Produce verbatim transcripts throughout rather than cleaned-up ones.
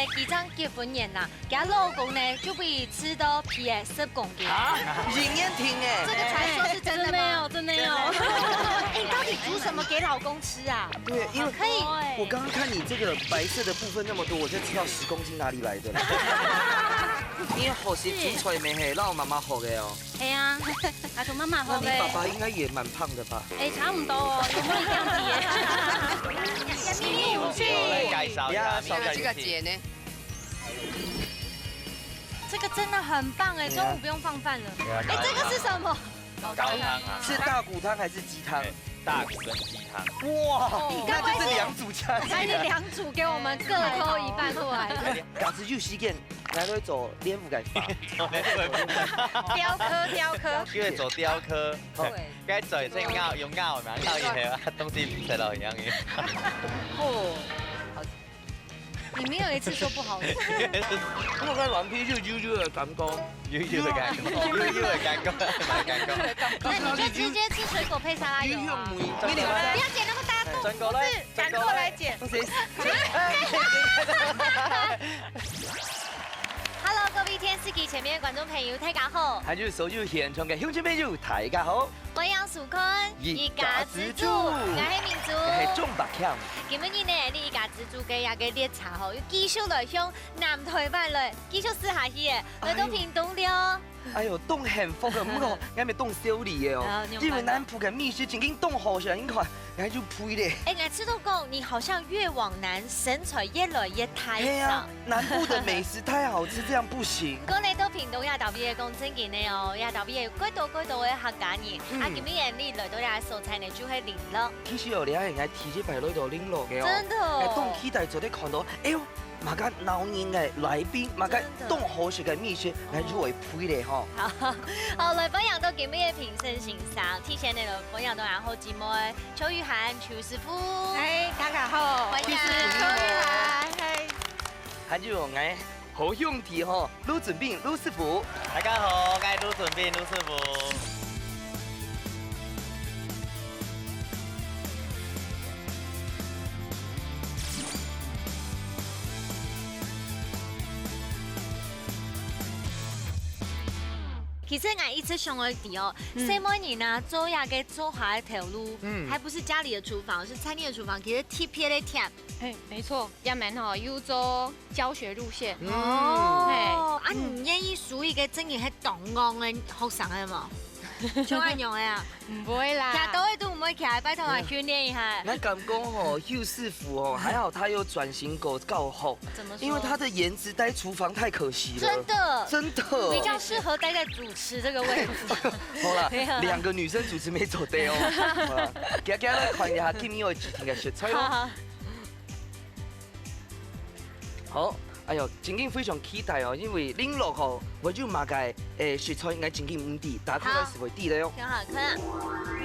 佢正結婚年啦，佢老公呢就會瘦到肥个十公斤。啊，一年定欸。這個傳說是真的嗎？真的哦，真的哦。哎，你到底煮什麼給老公吃啊？對，因為可以。我剛剛看你這個白色的部分那麼多，我就知道十公斤哪裡來的了。因為好食煮菜乜係摎媽媽學个哦。係啊，啊，同媽媽學个。那你爸爸應該也蠻胖的吧？哎，差不多哦，有沒有一樣體？來介紹一下，這個姐呢？ 這個真的很棒哎，中午不用放飯了。哎，這個是什麼？高湯啊，是大骨湯還是雞湯？大骨跟雞湯。哇，那就是兩組加起來。還有兩組給我們各偷一半過來。假使有時間，來都會做練舞个法。雕刻，雕刻。因為做雕刻，該嘴先咬，用咬嘛，咬一下，東西食落去樣。哦，好。 你沒有一次說不好吃。我个軟皮就油油个感覺，油油个感覺，油油个感覺，蠻感覺。那你就直接吃水果配沙拉油啊。你不要剪那麼大，轉過來，轉過來剪。Hello，各位電視機前面的觀眾朋友，大家好。還有所有現場个鄉親朋友，大家好。 歡迎收看《一家之煮》，𠊎係明珠，𠊎係鍾伯強。今晡日呢，你一家之煮个這個列車吼，又繼續來向南臺灣來，繼續駛下去耶，來到屏東了。哎喲，當幸福个，毋過𠊎乜當愁慮个哦，因為南部个美食正經當好食，你看，𠊎就肥咧。哎，𠊎知道講，你好像越往南，身材越來越大。係啊，南部的美食太好吃，這樣不行。過來到屏東也特別講正經个哦，也特別有幾多幾多个客家人。 啊，今晡日你來到這所在呢，就係麟洛。其實哦，這下𠊎第一擺來到麟洛个哦，真的哦，當期待做得看到，哎喲，麼个鬧熱个來賓，麼个當好食个美食，𠊎就會肥咧吼。好，來歡迎到今晡日个評審先生，提前个來歡迎到𠊎好姊妹邱玉涵邱師傅。嗨，大家好，歡迎邱玉涵，嗨。還有𠊎。 好兄弟吼，盧俊斌盧師傅。大家好，𠊎係盧俊斌盧師傅。其實𠊎一直想愛知哦，細妹人啊，做這個灶下个頭路，嗯，還不是家裡的廚房，是餐廳的廚房，其實特別个甜。嘿，沒錯，這門吼有做 教學路線。哦，啊，你願意收一個真个係當戇个學生个無？像恁樣个啊？毋會啦，徛到位都毋會徛，拜託啊，訓練一下。那敢講吼，邱師傅哦，還好他有轉型過教學，怎麼說？因為他的顏值待廚房太可惜了，真的，真的，比較適合待在主持這個位置。好啦，兩個女生主持沒走對哦。好啦，給大家來看一下今晡日个主題个食材哦。 好，哎喲，真經非常期待哦，因為麟洛吼，𠊎有麼个誒食材，𠊎真經毋知，打開來就會知了喲。挺好看，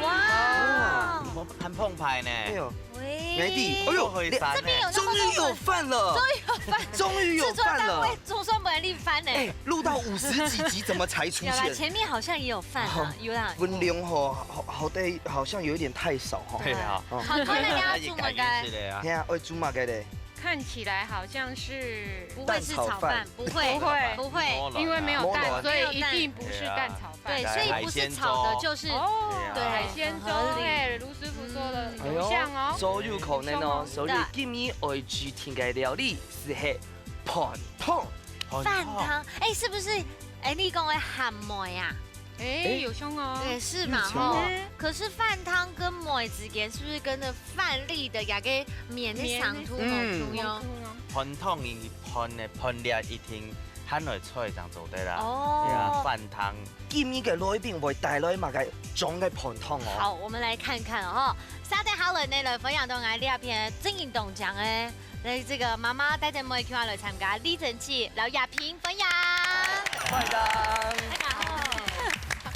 哇，很澎湃呢。哎喲，喂，哎喲，這邊有，終於有飯了，終於有飯，終於有飯了，總算不會立飯呢。哎，錄到五十幾集，怎麼才出現？前面好像也有飯啊，有啦，分量吼，好好歹好像有一點太少哈。對啊。 好，看大家煮麼个？係啊，愛煮麼个咧？看起來好像是不會是炒飯，不會，不會，不會，因為沒有蛋，所以一定不是蛋炒飯。對，所以不是炒的，就是對海鮮粥。哎，盧師傅說的有像哦，所以有可能哦，所以今晡日愛煮个料理係飯湯。飯湯，哎，是不是？哎，你講个鹹糜啊？ 哎，有像哦。也是嘛哈。可是飯湯跟糜之間是不是跟著飯粒个這個綿个程度無共樣？飯湯因為飯个飯粒一定，飯來菜正做得啦。哦，對啊，飯湯。今晡日个來賓會帶來麼个樣个飯湯哦？好，我們來看看哦。續等下來呢，來分享到𠊎這片正經當靚个 來，這個媽媽帶等妹仔來參加，李正琪、劉亞萍分享。歡迎。大家好。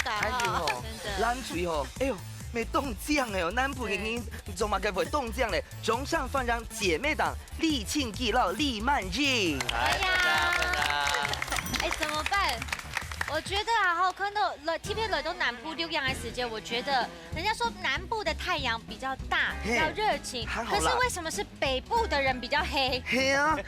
還有吼，藍隊吼，哎喲，乜當靚个哦，南部个人做麼个會當靚咧？中上飯上姐妹檔，李慶基摎李曼英。哎呀，哎，怎麼辦？我觉得啊，哈，看到来，特别来到南部六样的时间，我觉得人家说南部的太阳比较大，比较热情，可是为什么是北部的人比较黑？嘿啊，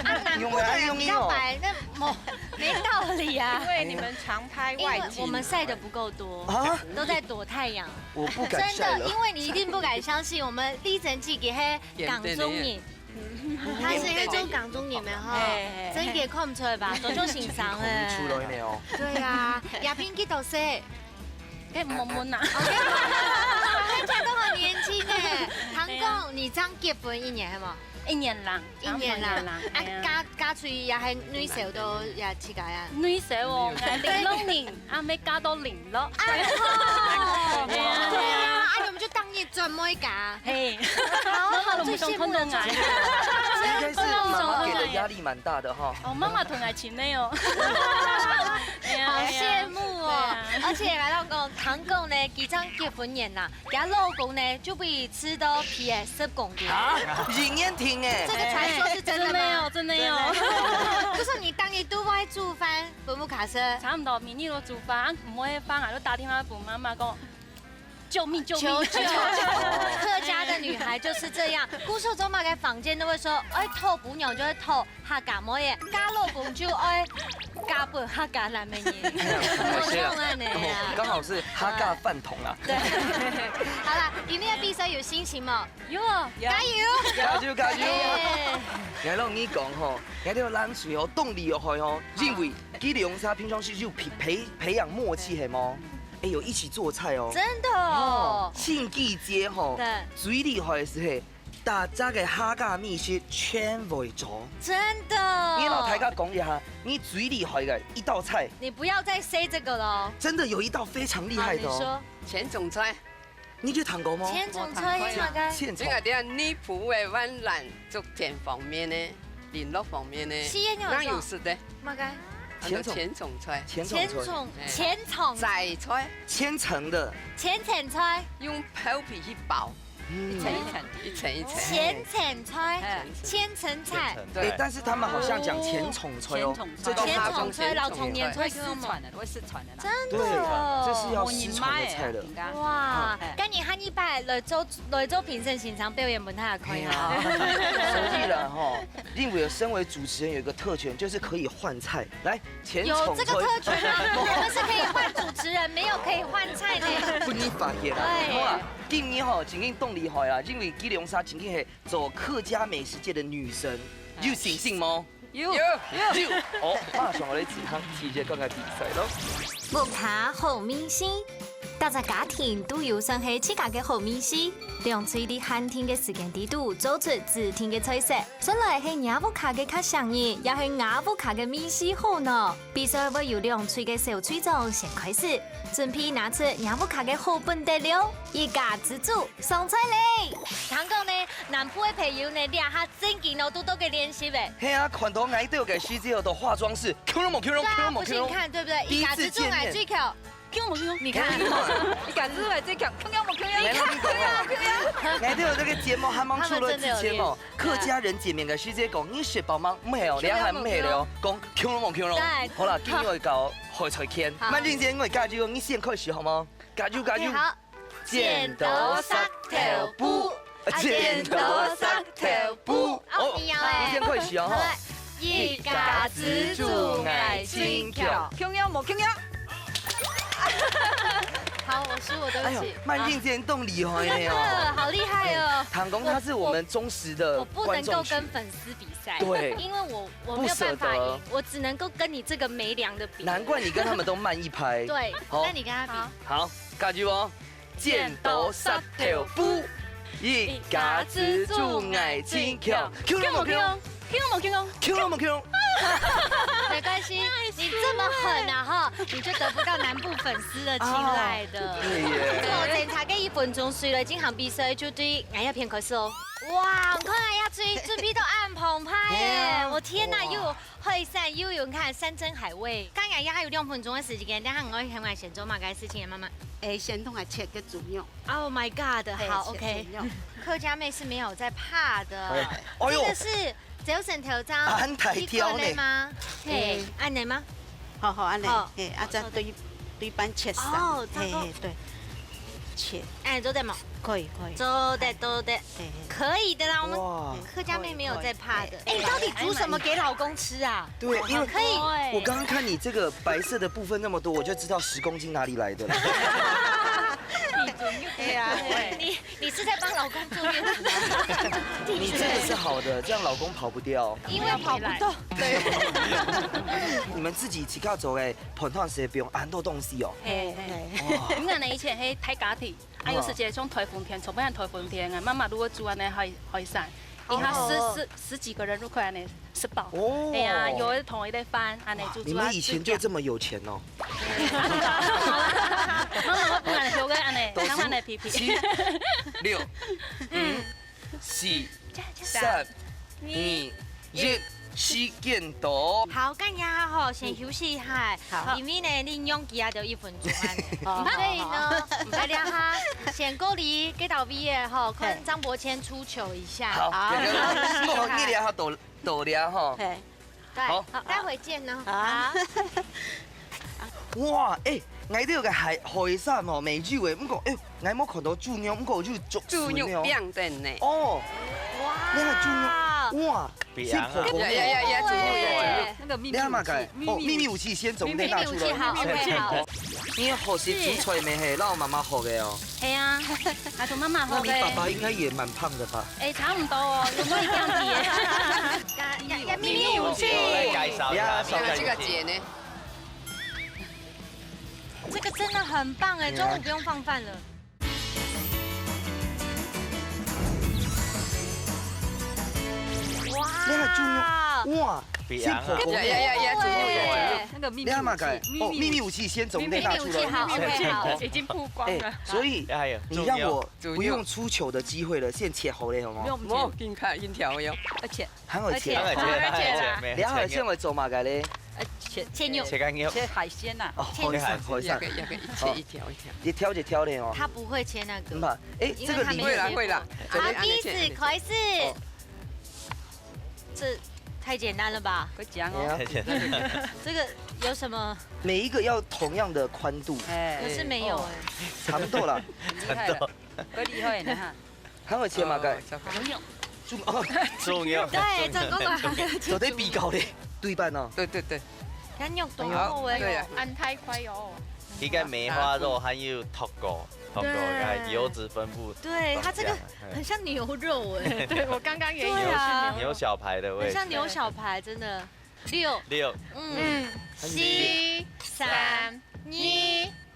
啊，南部的人比较白，那没没道理啊。因为你们常拍外景，我们晒得不够多啊，都在躲太阳。我不敢晒了。真的，因为你一定不敢相信，我们李正基个黑港中人。 他是黑中港中人的哈，真个看不出来吧？都就欣赏哎。出来没有？对啊，亚萍几多岁？哎，摸摸呐。看起来都很年轻哎。唐公，你刚结婚一年系吗？一年啦，一年啦，啊，嫁嫁出去也系女婿都也自家啊。女婿哦，零六年，啊，没嫁到零六。啊，对啊，啊，我们就当一转妹家。 嘿，好好，最羡慕的男应该是妈妈给的压力蛮大的哈。哦，妈妈同爱情的哦。好羡慕哦！而且来到讲，唐公呢，几张结婚年呐，佢老公呢就比吃到皮诶十公斤。啊，一年停哎，这个传说是真的吗？真的有，真的有。就说你当一都不会煮饭，不不卡车。差不多每日都煮饭，唔会饭啊，就打电话给妈妈讲。 救命！救命！求救！客家的女孩就是这样，故所中嘛，在房间都会说，哎，讨餔娘就会讨客家妹耶，嫁老公就爱嫁分客家男人，我想安尼啊。刚好是哈嘎饭桶啊。对，好啦，今天的比赛有心情吗？有，加油！加油加油！来，让你讲吼，你要冷水哦，动力哦，吼，因为佢两儕平常时就培培培养默契，系吗？ 哎，有一起做菜哦。真的哦，庆记姐吼，对，最厉害的是嘿，大家个哈嘎秘辛全会做。真的。你老大家讲一下，你最厉害的一道菜。你不要再 say 这个了。真的有一道非常厉害的哦。说千层菜。 你去尝过吗？千层菜那个，千层。这个等下你普洱湾兰竹田方面呢，林落方面呢，西燕有那有食的，那个千层千层菜，千层菜。千层千层摘菜，千层的。千层菜，用薄皮去包，嗯一层一层一层一层。千层菜，千层菜。哎，但是他们好像讲千层菜哦，这千层菜，老重年菜四川的，会四川的啦。真对，这是要四川的菜了。哇，跟你喊一拜来做来做评审现场表演，不太可以啊。所以了哈，因为身为主持人有一个特权，就是可以换菜。来，千层菜。有这个特权吗？我们是可以换主持人，没有可以换菜的。不你发现了，对哇，今年吼，真正动力好啊，因为吉隆沙真正是做客家美食界的女神，有信心吗？ 有有哦，马上来进行第一个个比赛咯。屋下好味緒，大家家庭都有算系自家个好味緒。兩隊在限定个時間底肚做出指定个菜色，算來係若屋下个較上癮，也係若屋下个味緒好呢？比賽會由兩隊个小隊長先開始，準備拿出若屋下个好本底料，一家之煮上菜咧！聽講呢，南部个朋友呢，這下 正經哦，都都个練習誒。係啊，看到𠊎兜个時節哦，都化妝是，Q了無Q了，Q了無Q了。不信看對不對？第一次見面。最巧，Q了無Q了？你看，你敢是來最強，Q了無Q了？來，讓你懂哦。𠊎兜有這個節目還吂出來之前哦，客家人見面个時節講，你食飽吂？毋係哦，你還毋係了哦，講Q了無Q了。好啦，今日愛搞海菜乾。慢點先，𠊎加油，你先開始好嗎？加油加油！好。 剪刀石頭布，啊，剪刀石頭布。哦，你先開始哦，哈。一家之煮愛盡巧。共樣無共樣？好，我輸，我對不起。慢進前動厲害呢哦。好厲害哦！唐公他是我們忠實的我不能夠跟粉絲比賽，對，因為我我沒有辦法贏，我只能夠跟你這個沒良的比。難怪你跟他們都慢一拍。對，那你跟他比。好，加油哦！ 剪刀石頭布，一家之煮愛盡巧。Q了無Q？Q了無Q？Q了無Q？沒關係，你這麼狠啊哈，你就得不到南部粉絲的青睞的。對耶。做整場个一分鐘，輸了這項比賽就對𠊎這片開始哦。哇，你看𠊎這隊準備到恁澎湃耶！我天哪，又 海產又有，你看山珍海味。剛剛也還有兩分鐘的時間，等下𠊎喊𠊎先做麼个事情，媽媽？誒，先同𠊎切个豬肉。 Oh my god！好，OK。客家妹是沒有在怕的。哎呦，這個是朝晨頭早，很大條呢。嗎？嘿，恁樣嗎？好好，恁呢，好，嘿，啊，好，再對，對半切絲啊，哦，這樣嘿嘿，對，切，哎，做得嗎？可以可以，做得做得，嘿嘿，可以的啦，我們哇，客家妹沒有在怕的。哎，到底煮什麼給老公吃啊？對，因為可以，我剛剛看你這個白色的部分那麼多，我就知道十公斤哪裡來的了。對啊，你你是在幫老公坐月子嗎？你這個是好的，這樣老公跑不掉。因為跑不動。對。你們自己自家做个飯湯係放恁多東西哦。嘿嘿。哇。你看呢，以前係大家庭，啊，有時節像颱風天，像不像颱風天啊，媽媽如果煮恁呢海海產，你看十十十幾個人就可以恁呢食飽。哦。哎呀，有的同一个飯，恁呢煮煮啊。你們以前就這麼有錢哦？媽媽，我本來就个恁呢，當然的皮皮。七、六、五、四、三、二、一，時間到。好，今日吼，先休息一下，好。因為呢，恁樣佢啊就一分鐘啊。好。所以呢，大家哈，先過嚟這道位个吼，看張伯謙出糗一下。好，好。我一下好到到了吼。嘿。 對，好。好，待會見哦。好。好。哇，哎，𠊎兜个海海產哦，美酒哎，毋過哎，𠊎無看到豬肉，毋過有豬豬肉哦。餅等呢。哦，哇，你看豬肉，哇，餅啊。先破功呀呀呀呀，豬肉有豬肉。那個秘密武器，你看嘛該，哦，秘密武器先從內拿出來。秘密武器，好，OK，好。你學習煮菜無？係，摎媽媽學个哦。係啊，還同媽媽學个。那你爸爸應該也蠻胖的吧？ 哎，差不多哦，有沒有一樣子耶？呀呀呀，秘密武器。來介紹一下，紹介一下。這個姐呢？這個真的很棒哎，中午不用放飯了。哇！你看豬肉，哇，餅啊。先破功。呀呀呀呀，豬肉有豬肉。那個秘密武器，你看嘛該，哦，秘密武器先從內拿出來。秘密武器，好，OK，好。已經曝光了。哎，所以還有，你讓我 不用出糗的機會了，先切好了，好嗎？不用切。無，緊看，緊挑喲。而且，還有切。而且，而且啦。你還有先來做麼个咧？呃，切，切肉。切乾肉。切海鮮吶。哦，切海產，海產。要个，要个，一切一條一條。一條一條的哦。他不會切那個。嗯吧，哎，因為他沒有切過。這個裡面會啦，會啦。好，開始，開始。哦。這太簡單了吧？會講哦。哎呀。這個有什麼？每一個要同樣的寬度。哎。可是沒有哎。差不多啦。很厲害了。 夠厲害呢哈。還有切麼个？哦，小朋友。豬，哦，豬肉。對，正講講還有切豬肉。做得比較咧，對半哦。對對對。看肉多好哎。好，對啊。恁大塊哦。佢个梅花肉還有剁過，剁過，對。看油脂分布。對，它這個很像牛肉哎。對，我剛剛也以為是牛肉。對啊。牛小排的位置。很像牛小排，真的。六。六。嗯。嗯。四、三、二、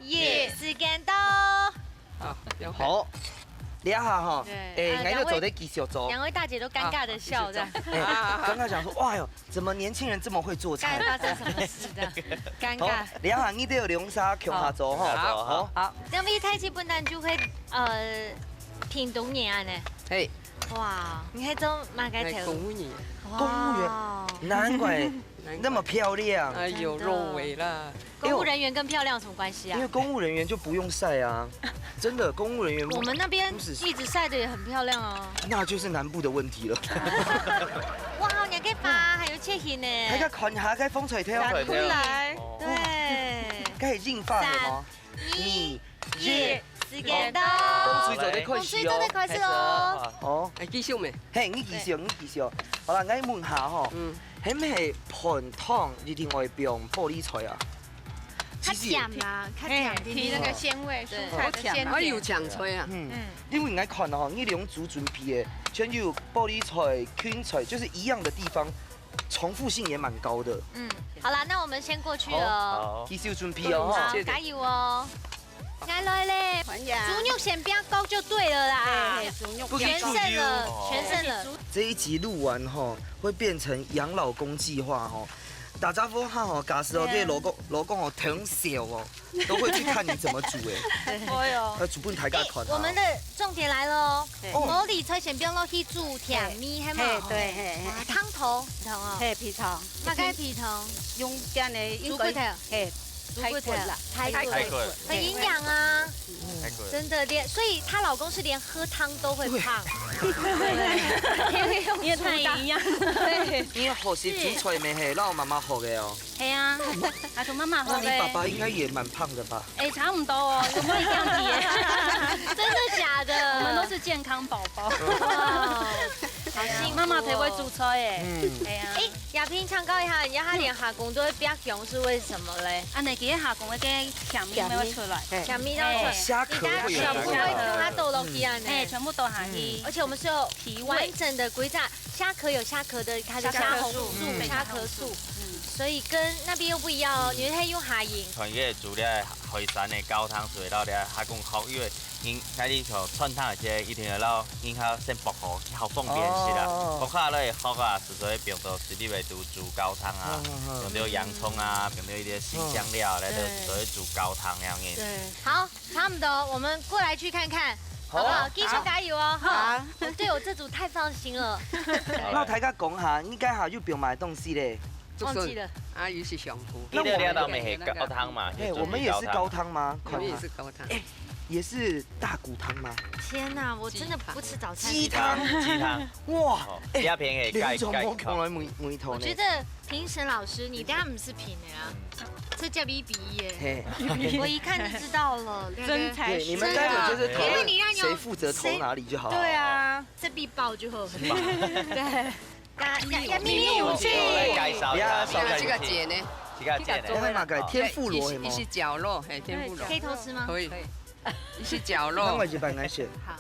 一，時間到。 好，了解。好，這下吼，對，哎，啊，𠊎就做得繼續做。兩位，兩位大姐都尷尬地笑，這樣。啊，繼續做。哎，剛剛想說，哇喲，怎麼年輕人這麼會做菜？剛才發生什麼事這樣？尷尬。好，這下你兜兩儕共下做吼。好，好。好。兩位大姐本來就會，呃，屏東人呢。嘿。哇，你還做麼个頭？哎，公務員。哇。公務員，難怪那麼漂亮。哎喲，真的。肉圍啦。 公務人員跟漂亮有什麼關係啊？因為公務人員就不用曬啊，真的，公務人員我們那邊不是一直曬得也很漂亮啊。那就是南部的問題了。哇，你還可以拔，還有切形呢。還可以看下該風吹條。拿出來。對。該係印發的嗎？三、二、一，時間到。風吹做得開始哦。風吹做得開始哦。哦。哎，繼續沒？嘿，你繼續，你繼續。好啦，𠊎問下吼。嗯。 係毋係飯湯一定愛放玻璃菜啊？較鹹啦，較鹹，提那個鮮味，蔬菜的鮮甜。哎，有醬菜啊。嗯，因為𠊎看吼，你兩組準備个，全有玻璃菜、芹菜，就是一樣的地方，重複性也蠻高的。嗯，好啦，那我們先過去了哦。好，繼續準備哦。好，加油哦。 𠊎來咧，豬肉先不要搞就對了啦。嘿，嘿，豬肉不要搞。全勝了，全勝了。這一集錄完吼，會變成養老公計劃吼。大家伙哈吼，假使哦，對啊。這老公，老公哦，疼死哦，都會去看你怎麼煮哎。哎喲。要煮分大家看啊。哎，我們的重點來了哦，哦。無理財先不要落去煮甜米，嘿嘛。嘿，對，嘿，嘿。啊，湯頭，你看哦。嘿，皮湯。大概皮湯。用這樣的，應該，豬骨頭。嘿，太苦了，太苦了，很营养啊，太苦了。真的连，所以她老公是连喝汤都会胖，对，因为太营养。对，你學習煮菜咩？係，摎媽媽學个哦。係啊，還同媽媽學个。那你爸爸應該也蠻胖的吧？哎，差不多哦，有沒有一樣比？真的假的？我們都是健康寶寶。哇，好幸福哦。媽媽忒會煮菜耶。嗯。哎呀。哎， 雅萍，請教一下，人家他連阿公都會壁牆，是為什麼嘞？恁樣佢个阿公个甜味會出來。甜味要出來。哦，蝦殼會有，你等下全部會用它倒落去啊呢。哎，全部倒下去。而且我們是有完整的規則，蝦殼有蝦殼的，它的蝦紅素、蝦殼素，所以跟那邊又不一樣哦。你們可以用蝦仁。傳个煮了海產的高湯水到了，阿公好，因為 因，該你像川菜這一定要摎人家先剝好，好方便食啦。哦。剝好了以後啊，就做放到水裡面煮，煮高湯啊，嗯，嗯，嗯。放到洋蔥啊，放到一些辛香料，來到做煮高湯恁樣。對。好，差不多，我們過來去看看，好不好？好。繼續加油哦，哈。好。我對我這組太放心了。好啦。那大家講下，你該下又不用買東西嘞？ 忘記了。啊，也是香菇。你的料理都沒有高湯嘛？哎，我們也是高湯嗎？我們也是高湯。哎，也是大骨湯嗎？天哪，我真的不吃早餐。雞湯。雞湯。哇，哦，哎，比較便宜，蓋，蓋湯。兩種無共个味，味道呢。我覺得評審老師，你等下毋使評的啊，這叫一比一耶。嘿。我一看就知道了，那個真材實料。對，你們待會就是討論誰負責投哪裡就好。對啊，這必爆就好。是吧？對。 呀，呀，祕密武器。來介紹一下祕密武器。這個剪呢？這個剪呢？這個嘛，該天婦羅，係無？一些絞肉，嘿，天婦羅。可以偷吃嗎？可以。一些絞肉。另外一半來選。好。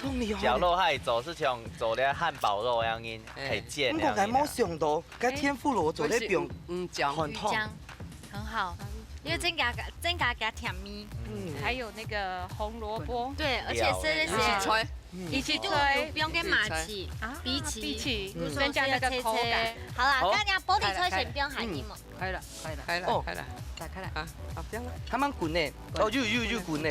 當厲害。絞肉還做，係像做了漢堡肉樣仔，哎。係煎了樣仔。毋過𠊎無想到，該天婦羅做得放，嗯，嗯，醬。飯湯。醬，很好，因為增加，增加加甜味。嗯。還有那個紅蘿蔔。對，而且是那些，一起炊。 一起炊。有放个麻糬、荸薺，啊，荸薺，荸薺，嗯。增加那個口感。好啦，好。該你玻璃菜先放下去嘛。嗯，開了，開了，開了，哦。開了，打開來。啊，好，不要了。還蠻滾呢。滾。哦，又，又，又滾呢。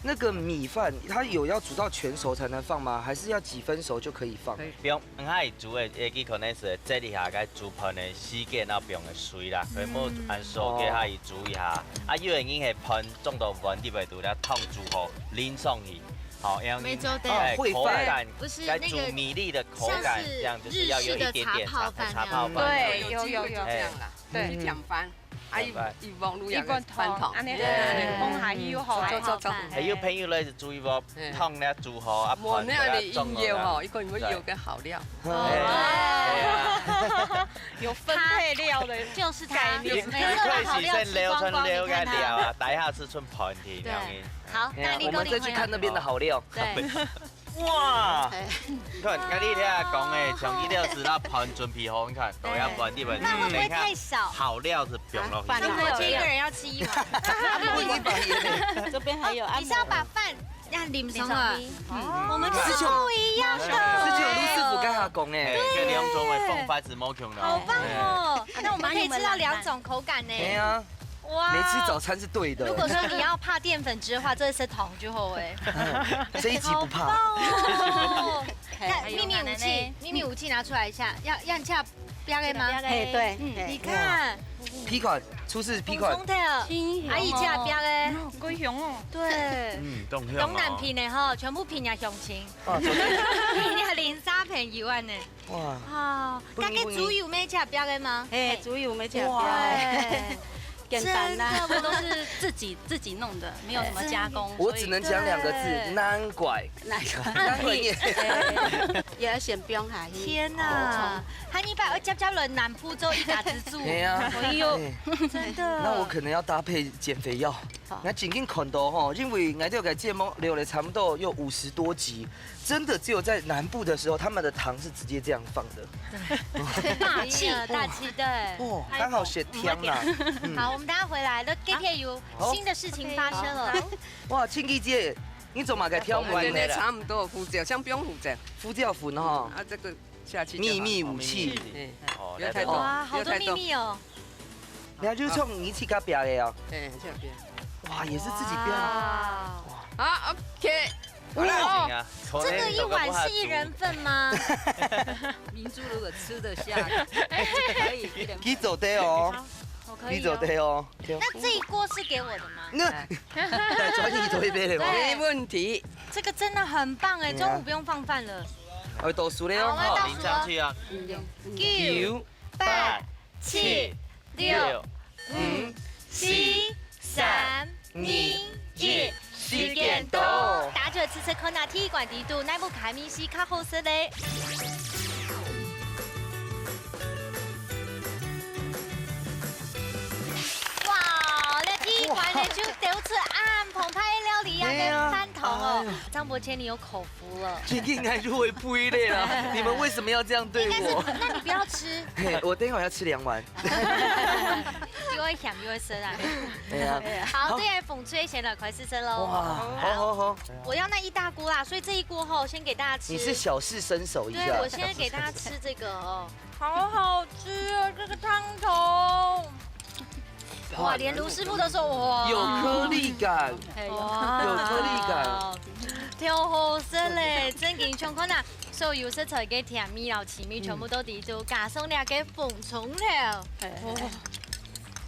那個米飯，它有要煮到全熟才能放嗎？還是要幾分熟就可以放？可以。不用，你看煮的，呃，佢可能係這一下該煮飯的時間，然後放个水啦，所以莫按手給它煮一下。嗯。啊，有的人係飯裝到碗裡背肚，然後湯煮好，淋上去。 好，要，沒錯，對。哎，哦，燴飯。口感，不是，該煮米粒的口感，那個這樣就是要有一點點茶，像是日式的茶泡飯那樣。茶泡飯。對，有，有，有。哎。這樣啦，對。是甜飯，啊，一，一碗滷一碗湯，飯湯。恁樣，對。哎，放下去又好。嗯，做，做，做。還有朋友來煮一碗湯呢，煮好啊，飯就要裝落來。無，恁樣你硬要吼，一個人要有個好料。對。哦。哎，對啊。有分配料的概念。就是他，每次都把好料吃光光，你看他。你可以先留存留該料啊，等一下吃剩飯去，對。這樣子。 好，哎呀，該你講，我們再去看那邊的好料。對。哇！哎。你看，該你聽講誒，像佢料子那盤準備好，你看，都要盤地盤。對。那會不會太少？等一下好料子放落去。啊，飯了。那我就一個人要吃一碗。這邊還有按摩。你是要把飯這樣淋上來？淋上去。嗯。我們就是不一樣的。是像，是像盧師傅剛才講誒。哎，這兩種的方法是無共的哦。好棒哦。哎。那我們可以吃到兩種口感呢。哎呀。 哇。沒吃早餐是對的。如果說你要怕澱粉質的話，這是糖就好欸。嗯，這一集不怕。好棒哦。還有，秘密武器，還有哪裡呢？秘密武器拿出來一下，要，要這樣啪个嗎？這個啪个。嘿，對，嗯，嘿。你看。哇。皮款，廚師皮款。紅紅的，阿姨這樣啪个。嗯，好香哦。對。嗯，當香哦。當難評的吼，全部評人家鄉親。哇，昨天評人家鄰舍朋友恁呢。 哇。哦，不容易，該个豬油乜自家煸个嗎？嘿，豬油乜自家煸个。哇。簡單啦。真的，我都是自己，自己弄的，沒有什麼加工，我只能講兩個字，所以，對。難怪。難怪。難怪你。也要先放下去。天哪，哦。還一擺愛接接來南部做一家之煮。哎呀。哎喲，哎。真的。那我可能要搭配減肥藥。 好。𠊎正經看到吼，因為𠊎兜个節目錄了差不多有五十多集，真的只有在南部的時候，他們的糖是直接這樣放的。對。霸氣。大氣，對。哦，剛好選甜啦。嗯。好，我們等下回來，那今天有新的事情發生了。好。哇，慶記姐，你做麼个挑門的啦？今天差不多胡椒，像不用胡椒。胡椒粉哈。啊，這個 下去就好。秘密武器。嗯。哦，不要太多，哇，好多秘密哦。不要太多。你看，就是從你自家煸个啊。哎，自家煸。哇，也是自己煸。哇。好，OK。哇，這個一碗是一人份嗎？明珠如果吃得下，可以一人份。佢做得哦，我可以哦。你做得哦。那這一鍋是給我的嗎？那，再轉去做一杯了。對沒問題。這個真的很棒哎，中午不用放飯了。我倒數了哦，好，我要倒好，淋上去啊。九、八、七、六、五、四、三、二、一，時間到。大家試試看啊，第一關底肚，哪部開面是較好食嘞？哇，這第一關呢就得出恁澎湃的料理啊，對啊跟飯桶哦哎呀。張伯謙，你有口福了。今天應該就會不一類了，你們為什麼要這樣對應該是我？，那你不要吃，嘿，我等一會兒要吃兩碗。又會鹹又會酸啊。哎呀，好，對，紅隊先來開始吃嘍。哇，好好好，我要那一大鍋啦，所以這一鍋吼，先給大家吃。你是小試身手一下。對，我先給大家吃這個哦。好好吃哦，這個湯頭。哇，連盧師傅都說哇，有顆粒感，哎有顆粒感。超好食嘞，真緊想看啊！所有食材个甜味摎滋味全部都在肚，加上這個紅蔥頭。哇，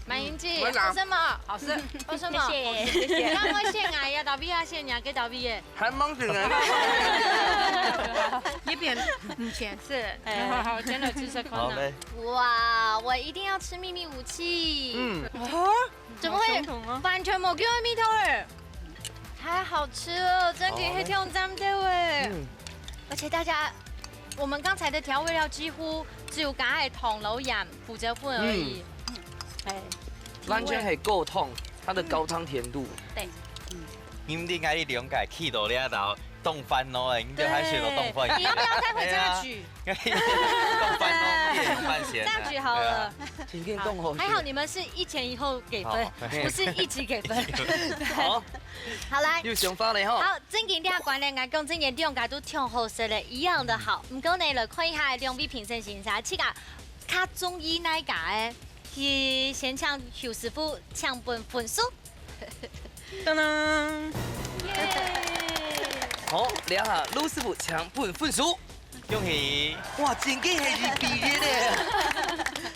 滿英姐，我拿為什麼？好吃。為什麼？謝謝。那我先來呀，倒閉啊，先拿給倒閉耶。還忙着呢。一边嗯，钱是，哎好好，真的吃吃看呢。好嘞，哇，我一定要吃秘密武器。嗯，怎麼會好相同哦完全沒有味道哎？太好吃了，真的很挑戰的哎。嗯，而且大家，我們剛才的調味料幾乎只有加个糖摎鹽、胡椒粉而已。哎，完全很夠痛，它的高湯甜度。對，你毋應該你兩個去到這頭當煩惱誒，你就開始都當煩惱。你要不要再回家煮？當煩惱，你也當煩惱。這樣煮好了。今天更好吃。還好你們是一前一後給分好，不是一起給分。好，好來。有想法嘞吼。好，正經這關呢，𠊎講正經兩家都挺好食的，一樣的好。毋過呢，來看一下兩位評審先生，自家較中意哪家个？去先請邱師傅請分分數。噔噔，好，這下盧師傅請分分數。恭喜！哇，真个係一比一咧。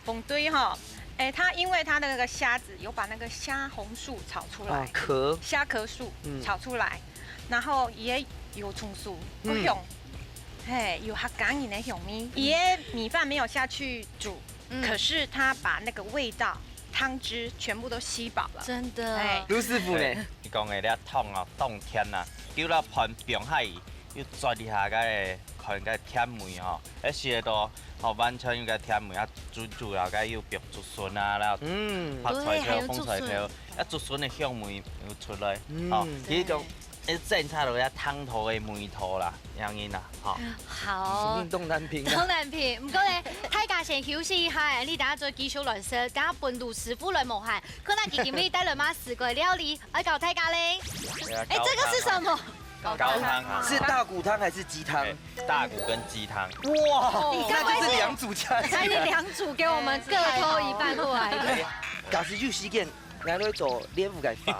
紅隊哈，哎，它因為它的那個蝦子有把那個蝦紅素炒出來，啊，殼。蝦殼素嗯炒出來，然後也有蔥酥，嗯不用，嘿，有客家人的香味。也米飯沒有下去煮，嗯可是它把那個味道、湯汁全部都吸飽了。真的，哎盧師傅呢？你講个這湯啊，當甜啊，叫到飯放下去，又啜一下該个看該甜味吼，一食到吼完全有該甜味啊，煮煮了該又放竹筍啊，然後嗯，白菜頭、對，還有紅菜頭竹筍，啊，竹筍个香味又出來，嗯吼，其實講，一整差落去湯頭个味道啦，樣樣啦，吼。好運。動難平啊。當然平，毋過咧，大家先休息一下，你等下再繼續來食，等下分盧師傅來無閒，看下佢今日帶來麼个四個料理，愛教大家咧。哎，這個是什麼？高湯啊，是大骨湯還是雞湯哎？大骨跟雞湯。哇，你該不會是那就是兩組加起來。還有兩組給我們各偷一半過來的。假使有時間，𠊎來做練武个法。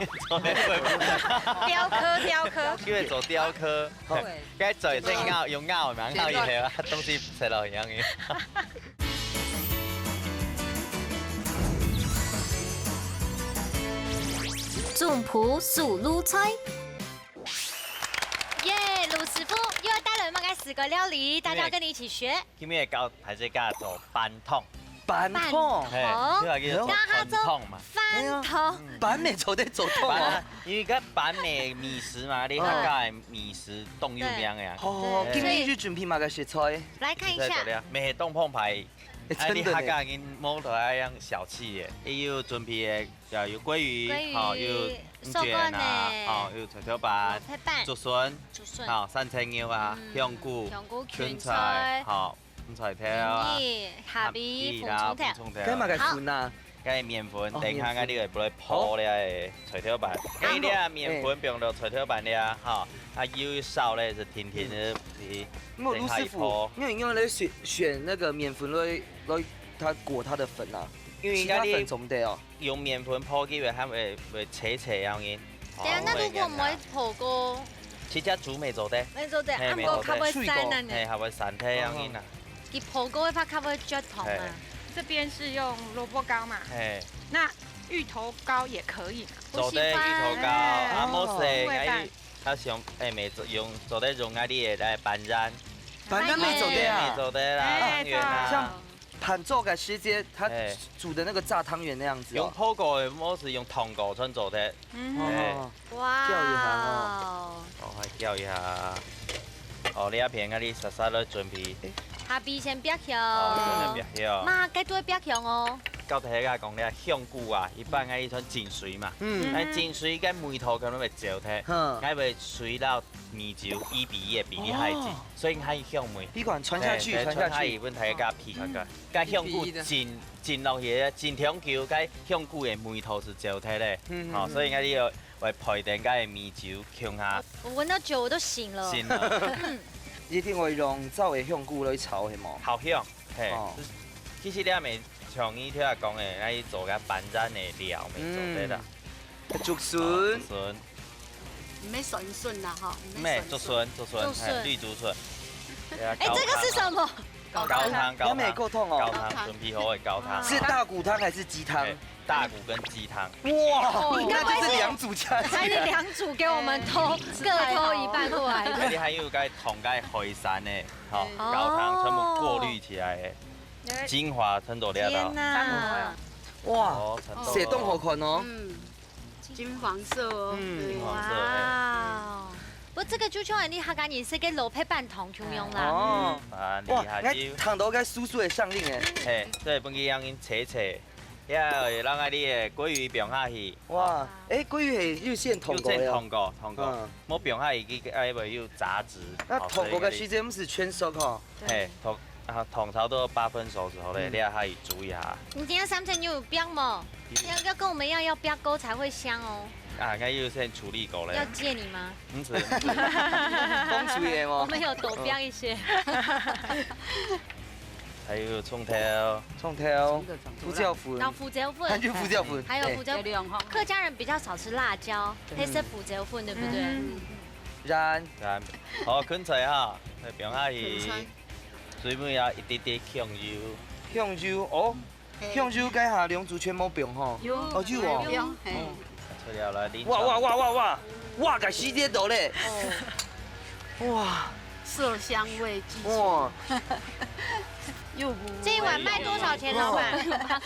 雕刻，雕刻。因為做雕刻，好該做正拗，用拗嘛，拗以後啊，東西切落一樣个。總鋪手路菜。耶，盧師傅又要帶來麼个四個料理，大家跟你一起學。今日教大家做粄湯，粄湯。嘿，好這個叫做大家做粄湯嘛。粄湯，粄乜做得做湯粄啊啊？，因為該粄个美食嘛，你客家个美食當有名个啊。哦，對今日就準備麼个食材？來看一下你在做，了，乜係當澎湃。哎，真的呢。你客家人無得愛樣小氣个，也有準備个，有鮭魚，鮭魚吼，有瘦乾呢啊，吼，有菜頭粄菜粄、竹筍，竹筍、吼，生菜肉啊，嗯香菇、香菇、芹芹菜、吼，芹菜頭啊，玉米、蝦米、紅蔥頭。蔥頭。該麼个筍啊？該麵粉，哦等下該你會來鋪了个菜頭粄。哎，你啊麵粉放到菜頭粄了，吼，啊油燒了係甜甜个，那麼盧師傅，因為因為來選選那個麵粉來來，它裹它的粉啊，因為應該你其他粉做毋得哦。用麵粉鋪起來，佢會會脆脆樣个。等下，那如果沒有烰過，直接煮乜做得。乜做得，嘿，啊，毋過較會散啊呢。乜做得。係，較會散，係，恁樣啊。佢烰過个話較會啜糖啊。係。這邊是用蘿蔔糕嘛，係。那芋頭糕也可以嘛。做得芋頭糕，哎。啊，無係，味道。愛，愛想，哎，乜做，用，做得用啊，你个來粄圓。粄圓乜做得啊？乜做得啦，哎，湯圓啊。像盤做个時節，它哎。煮的那個炸湯圓那樣子哦。用烰過个，無係用燙過，全做得。嗯哼。哎。哦。哇哦。叫一下哦。哦，還叫一下。哦，你這片啊，你煞煞來準備。下邊先煏香。哦，先煏香。媽，該都會煏香哦。教大家講，你看香菇啊，一般愛一種浸水嘛。嗯。哎，浸水該味道可能會走忒，哼。該會水到米酒一比一个比例下去，哦。所以它有香味。你看傳下去，對，對，傳下去。傳下去，分大家鼻看看。嗯。該香菇浸，浸落去，浸長久，該香菇个味道係走忒个。嗯，嗯，哦，嗯。所以該你要，要配等該米酒共下。我聞到酒我都醒了。醒了。嗯。一定會用燥个香菇來炒，係無？好香，嘿。哦。其實你也無像你頭先講个，愛做个粄圓个料，乜做得啦。嗯。竹筍。哦，竹筍。毋係筍筍啦，吼，毋係筍筍。毋係，竹筍，竹筍，竹筍。嘿，綠竹筍。對啊，哎，這個是什麼？高湯。高湯，高湯。還沒夠痛哦。高湯，高湯。準備好个高湯。是大骨湯還是雞湯？哎，大骨跟雞湯。哇，哦，那就是兩組加起來。還有兩組給我們偷，哎，各偷一半過來。哎，你還有該燙該海產呢，吼，哦。高湯全部過濾起來个，精華全都拿到。天哪。哇，哦，全都。雪凍好看哦。嗯。 金黃色哦。嗯。對。金黃色，哎。哇哦。不過這個就像你客家人食个蘿蔔粄糖共樣啦。哦。嗯。啊，哇，厲害。你看到該酥酥个上令哎。嘿，對，分佢讓人切切，也會讓啊你个鮭魚放下去。哇，哎，鮭魚係有先燙過个哦。有先燙過，燙過。嗯。無放下去，佢，哎，會有雜質。那燙過个時間毋係全熟吼？ 對。嘿，燙，啊，燙差不多八分熟之後咧，嗯。你還可以煮一下。你今天三層肉有煏無？有。要，要跟我們一樣，要煏過才會香哦。啊，該又先處理過咧。要借你嗎？毋使，毋使。風水的嗎？我們有多煏一些。還有蔥頭。蔥頭，胡椒粉。到胡椒粉。還有胡椒粉。還有胡椒粉。對。客家人比較少吃辣椒，對。黑色胡椒粉，對不對？嗯。然。然。好，芹菜哈，再放下去。芹菜。 最尾啊，一滴滴香油。香油，哦，嘿。香油該下兩組全無放吼？有。哦，有哦。有，嘿。哦。出了來，哇，哇，哇，哇，哇，哇，該時節到咧。哦。哇。色香味俱全。哇。又不會。這一碗賣多少錢，老闆？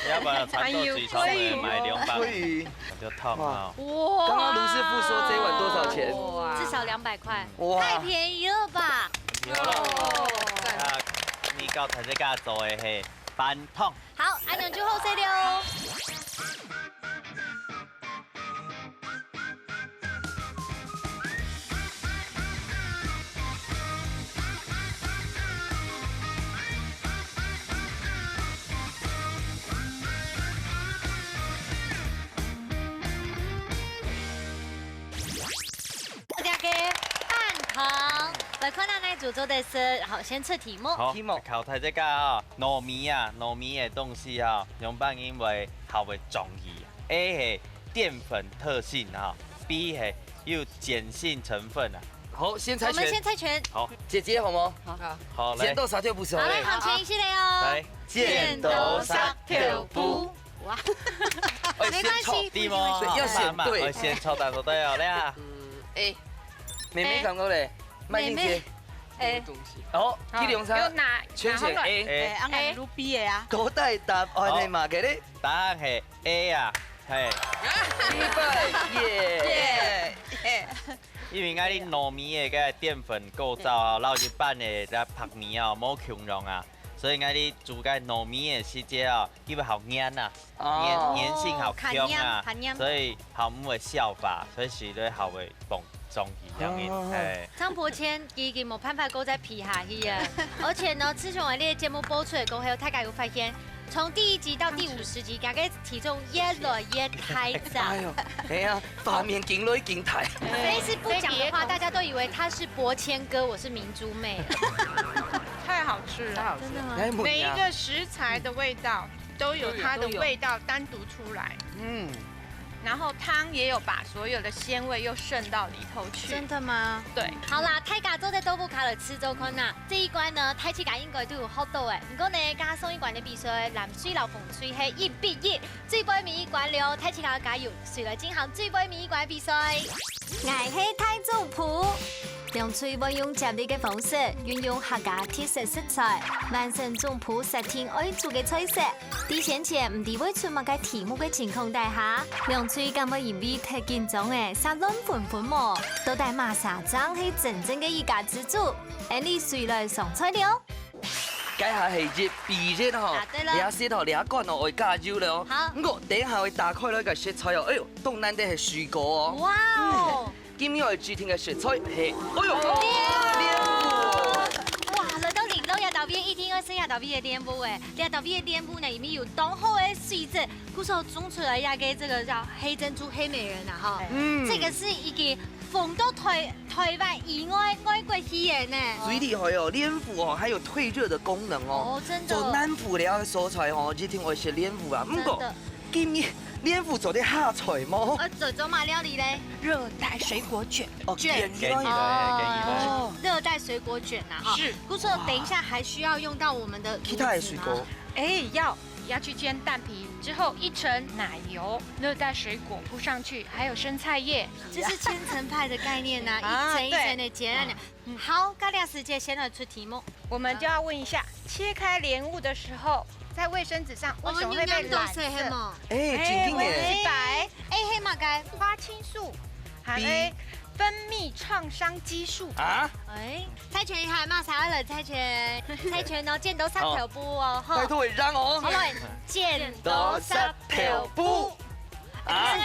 要不然餐桌最少得賣兩百。鮭魚。就燙啊。哇。剛剛盧師傅說這一碗多少錢？哇。至少兩百塊。哇。太便宜了吧？ 有了。哦。啊，你教大自家做个係粄糖。好，恁樣就好勢了哦。這個粄糖，來看下哪組做得食，好，先出題目。好，題目。考大自家啊，糯米啊，糯米个東西啊，仰般形會較會脹去？A係澱粉特性啊，B係有鹼性成分啊。好，先猜拳。我們先猜拳。好。姐姐好嗎？好。好，來。先到啥就不是好嘞。好，來，好，前一系列哦。來。剪刀石頭布。 哇。哎，沒關係。先抽，對嗎？對，要選對。慢慢，哎，先抽，大家都對哦，來啊。嗯，A。妹妹感覺咧，慢一些。妹妹。哎。什麼東西？哦，好，去量差。有拿，全選拿好了。A。哎，俺看A。Ruby的啊。古代答案係麼个咧？答案係A啊，嘿。啊？失敗，耶。耶，耶。因為𠊎兜糯米个該澱粉構造啊，摎一般个該白米啊，無共樣啊，所以𠊎兜煮該糯米个時節啊，佢會較黏啊。 哦。黏，黏性較強啊，較黏，較黏。所以較毋會消化，所以食落較會膨脹去，恁樣。哦。哎。張伯謙已經無辦法再比下去啊！而且呢，自從𠊎兜个節目播出來過後，大家有發現，從第一集到第五十集，大家體重越來越大隻。哎喲，哎呀，畫面緊來緊大。Facebook講的話，大家都以為他是伯謙哥，我是明珠妹。太好吃了。太好吃了。真的嗎？來，問一下。每一個食材的味道 都有它的味道單獨出來。嗯。然後湯也有把所有的鮮味又滲到裡頭去。真的嗎？對，好啦，大家做得到屋下來試做看啦。這一關呢，大自家應該都有學到誒。毋過呢，加上上一關个比賽，藍隊摎紅隊係一比一，最尾尾一關了，大自家加油，誰來進行最尾尾一關个比賽？𠊎係大主廚。兩隊會用接力个方式，運用客家特色食材，完成總鋪設定愛煮个菜色。 在先前毋知會出麼个題目个情況底下，兩隊敢會因為忒緊張而煞亂紛紛無？到底麼儕正係真正个一家之煮？𫣆俚隨來上菜了。該下係一比一吼，答對了這時候這罐哦愛加油了哦。好毋過等一下會打開來个食材哦，哎喲，當難得係水果哦。哇哦！今日愛指定个食材係，哎喲，蓮霧。哇，來到零六這搭位一定愛食這搭位个蓮霧誒，這搭位个蓮霧呢，裡面有當好个水質，故所種出來這个這个叫黑珍珠、黑美人啊哈。嗯這个係已經紅到台台灣以外外國去个呢。最厲害哦，蓮霧哦，還有退熱的功能哦。哦，真的。做南部个所在哦，一定愛食蓮霧啊。毋過真的今日蓮霧做得下菜無？呃，做做麼料理咧？熱帶水果捲。哦，捲捲起來。哦，熱帶水果捲啊哈。是。故所等一下還需要用到我們的其他的水果爐子嗎？哎，要要去煎蛋皮，之後一層奶油，熱帶水果鋪上去，還有生菜葉。就是千層派的概念呢，啊一層一層的煎啊。好，該這時節先來出題目。我們就要問一下，切開蓮霧的時候，在衛生紙上為什麼會被染色？我們有染色係無？哎，正經耶。白哎，係麼个？花青素，還有分泌創傷激素。啊？哎，猜拳一下，麼儕來猜拳？猜拳哦，剪刀石頭布哦，哈。拜託會讓哦。好來，剪刀石頭布。啊？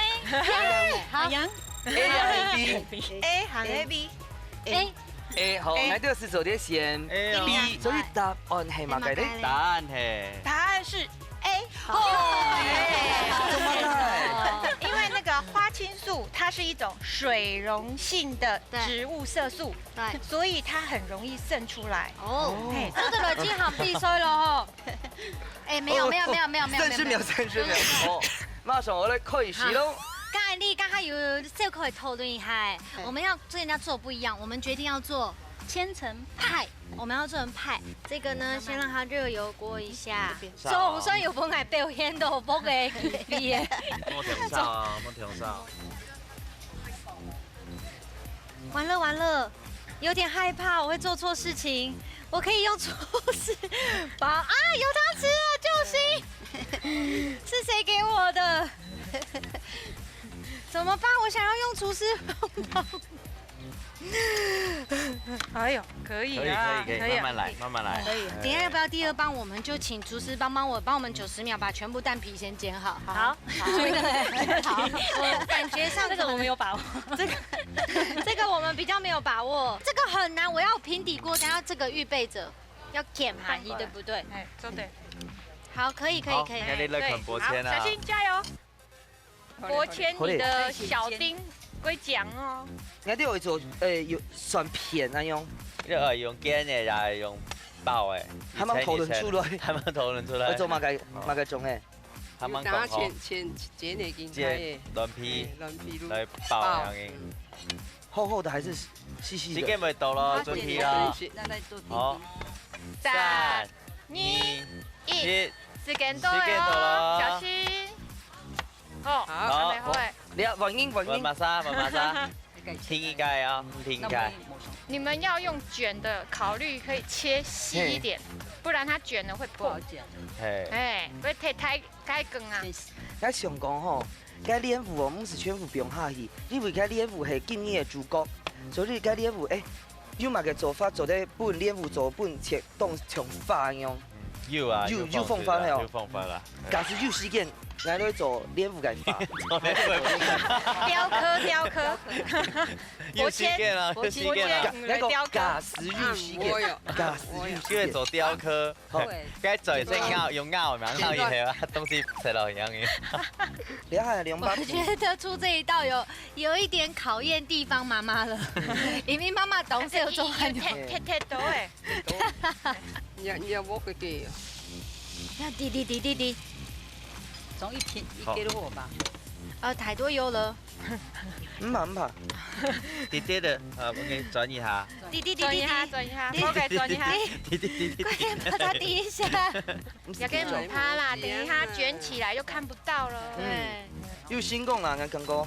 好，楊 A還係B？ A還係B？哎， A好， A 𠊎兜係做得選 A哦 B，所以答案係麼个咧？答案係答案是 A。怎麼辦？因為那個花青素它是一種水溶性的植物色素，對，所以它很容易滲出來。哦，嘿，做得來進行比賽了吼。哎，沒有沒有沒有沒有沒有三十秒，三十秒。哦，馬上我來開始咯。剛才你剛才有小可討論一下，哎，我們要跟人家做不一樣，我們決定要做千層派，我們要做成派。這個呢，先讓它熱油鍋一下。總算有分𠊎表現到屋个氣氛耶。莫停燒啊，莫停燒。完了完了，有點害怕，我會做錯事情，我可以用廚師包啊，有湯匙了，救星！是誰給我的？怎麼辦？我想要用廚師包包。哎呦，可以可以可啊，以可以，啊慢慢來，慢慢來。可以。等一下要不要第二棒？我們就請廚師幫幫我，幫我們九十秒把全部蛋皮先煎好。好，好，我感覺上這個我們有把握。這個這個我們比較沒有把握，這個很難，我要平底鍋，等下這個預備著要撿下去，對不對？哎，做得。好，可以可以好，可以。那你來看伯謙啊好，小。心加油！伯謙，你的小丁會講哦。𠊎兜愛做，誒，有蒜片那樣，你愛用煎个，也係用包个。還吂討論出來。還吂討論出來。愛做麼个麼个種誒？還吂有打講好淺。淺淺个，這卵皮卵皮來包樣个。厚厚的還是細細的？時間未到咯，準備啦。那再做好，三三、二一，一，時間到時間到了哦，了小心。哦，好還沒會。你要反應反應。我馬上，我馬上。停一下啊，停一下。你們要用捲的，考慮可以切細一點，不然它捲了會破。嘿，哎，會太太太光啊。𠊎想講吼，該蓮霧哦，毋係全部放下去，因為該蓮霧係今日个主角，所以該蓮霧，誒，有麼个做法做得分蓮霧做分切當像花樣？有啊，有有有方法哦有方法啦。假使有時間，𠊎來做蓮霧个花。做蓮霧个雕刻雕刻，有時間啊，有時間啊。嗯來雕刻假使有時間，假使有時間。就會做雕刻。好，該做一隻咬，用咬嘛，咬一下啊，東西切落去樣个。你還有兩把我覺得出這一道有有一點考驗地方媽媽了，因為媽媽當時有做很多。貼貼貼到哎，你要你要我个个，要滴滴滴滴滴，總一天一个都好吧？呃，太多油了。毋怕毋怕，滴滴的，啊，我给你转一下。滴滴滴滴滴，转一下，转一下，我给转一下。滴滴滴滴滴，快点把它滴一下。也给你趴啦，等一下卷起来就看不到了。对，有成功啦，俺刚刚。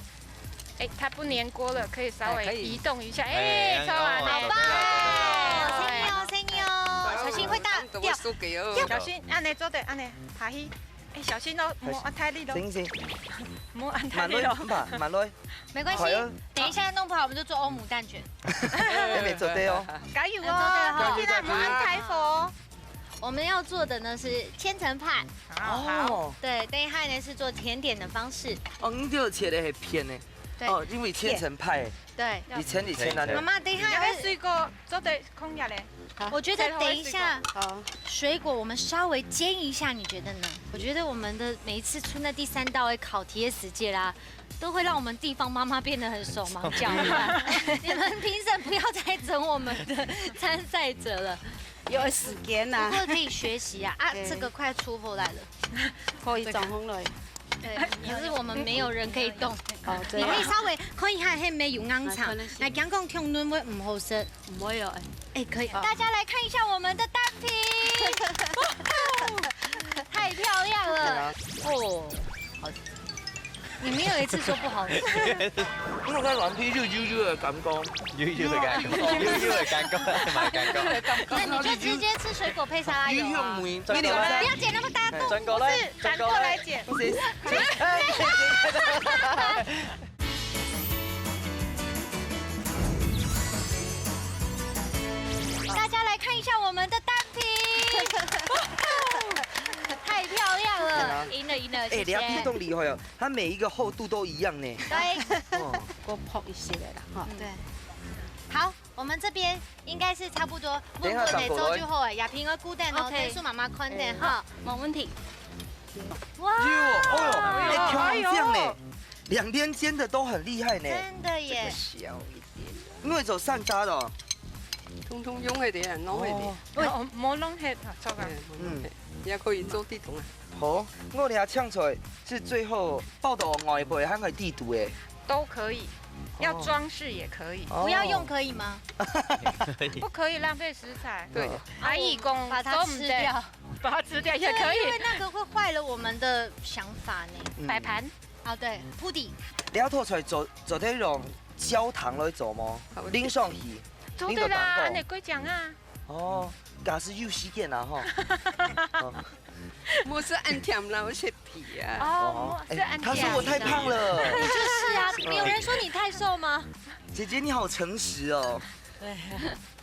哎，它不粘锅了，可以稍微移动一下。哎哎，超完好棒了。哦，生牛生牛，小心会大掉。给哦。小心，按呢做对，按呢，爬起。哎，小心哦，莫按太力哦，行行，莫按太慢来，力哦。毋怕，慢来，没关系好哟，等一下弄不好我们就做欧姆蛋卷。还没做对哦。加油哦，哦！现在莫按太火。我们要做的呢是千层派，好，哦对，等一下呢是做甜点的方式，哦，你这个切的很偏呢。对哦，因为千层派，对。以前以前那个。妈妈，等一下那个水果做得空下来。我觉得等一下好，水果我们稍微煎一下，你觉得呢？我觉得我们的每一次出那第三道的考题的时节啦，都会让我们地方妈妈变得很手忙脚乱。你们评审不要再整我们的参赛者了，有时间呐，不过可以学习啊！啊，对这个快出火来了。可以转红了。对，可是我们没有人可以动。哦，这你可以样。稍微看一下，还没有硬啊场可能，是来讲讲听论会唔好食。唔会哦，哎，可以，大家来看一下我们的蛋皮，太漂亮了哦！好，你没有一次说不好吃，因为它卵皮就油油的感觉，油油的感觉，油油的感觉，蛮感觉。那你就直接吃水果配沙拉油啊。油香味，不要剪那么大洞，转过来，转过来，姐。不是，大家来看一下我们的蛋皮，太漂亮了，赢了赢了，哎，谢谢。两皮都厉害哦，它每一个厚度都一样呢。对，哦，给我泡一些来了哈。对，好，我们这边应该是差不多，等一下问问的转过来周就好哎，亚萍要顾蛋哦， OK 跟树妈妈看蛋哈，没问题。哇，哟，哦哟，哎，哎呦挑这样呢，两边煎的都很厉害呢。真的耶，小一点。因为走散渣的哦。通通用一点，弄一点。哦，哦，莫弄黑，啊，糟糕。哎，弄一点，也可以做地桶啊。好，我哋青菜是最后爆到外背，还可以地肚诶。都可以，要装饰也可以，哦不要用可以吗？不可以浪费食材。对，阿姨讲把它吃掉。把它吃掉也可以。因为那个会坏了我们的想法呢。嗯摆盘，啊，对，铺底，你要拖出来做做得用焦糖来做吗好？淋上去，做对啦，淋个蛋糕按呢过奖啊。哦，假使有时间啊哈。哦我是按甜啦，我是皮啊。哦，哎是按他说我太胖了。就是啊，有人说你太瘦吗？姐姐你好诚实哦。